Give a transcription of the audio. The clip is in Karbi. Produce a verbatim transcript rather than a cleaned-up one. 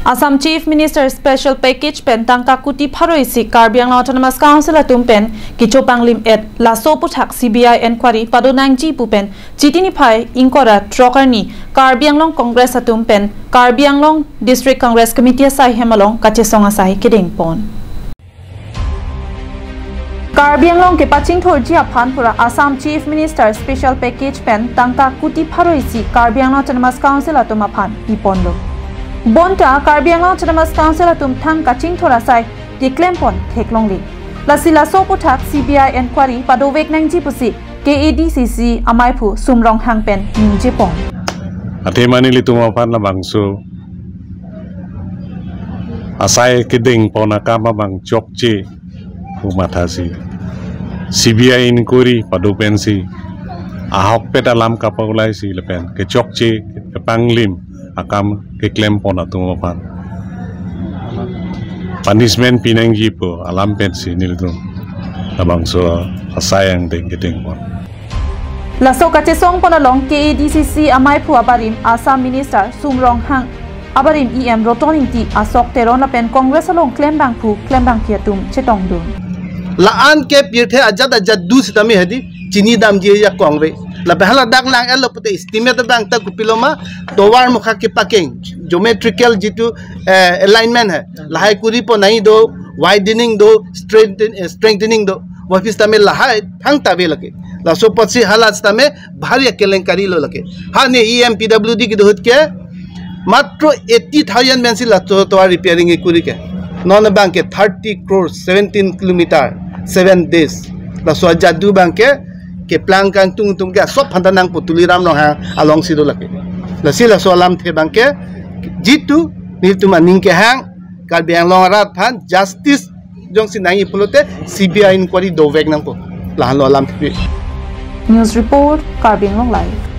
Assam Chief Minister Special Package pen tangka kuti pharo isi Karbi Anglong Autonomous Council atum pen kechopanglim et laso aphuthak C B I inquiry pado nangji pu pen Chiti niphai ingkoi ra throk arni Karbi Anglong Congress atum pen Karbi Anglong District Congress Committee asai hem along kachesong asai kedengpon. Karbi Anglong kepachingthurji aphan pura Assam Chief Minister Special Package pen tangka kuti pharo isi Karbi Anglong Autonomous Council atum aphan piponlo. Bonta Karbi Anglong Autonomous Council atum thang kachingthur asai keklempon theklongle. Lasi laso aphuthak C B I inquiry padovek nangji pusi K A D C C amaiphu Sum Ronghang pen ningjepon. Athe mane nelitum aphan labangso asai kedengpon akam abang chokche pu mathasi C B I inquiry pado pensi ahokpet alam kapaulaisi lapen kechokche kepanglim akam keklempon atum aphan punishment pinangji pu alam pensi nelitum labangso asai angdeng kedengpon. Laso kachesongpon along K A D C C amaiphu abarim Assam Minister Sum Ronghang, abarim E M Roton Ingti, Ashok Teron lapen Congress along klembangphu klembangpi atum chetongdun. La-an ke pirthe ajat ajat do sitame hadi chinidamji ajakong ave. Lapen hala dak lang-etlo pute estimate abang ta kopilo ma, tovar mukha kepakeng, geometrical jitu, eh, alignment hai, lahai kori ponai do, widening do, strengthen-, eh, strengthening do, wapis tame lahai thangta ave lake. Laso apotsi hala sitame bhari akelengkari lo lake. Ha ne E M P W D kedo ahut ke matro eighty thousand pensi laso tovar repairing kori ke. Non abang ke thirty crores, seventeen kilometer, seven days. Laso ajat do abang ke keplang kangtung tum ke asop phanta nangpo, Tuliram Ronghang alongsi do lake. Lasi laso alamthe abang ke jitu nelitum aning kehang Karbi Anglong arat aphan justice jongsi nangji pulote C B I inquiry dovek nangpo. Lahenlo alamthe. News report, Karbi Anglong Live.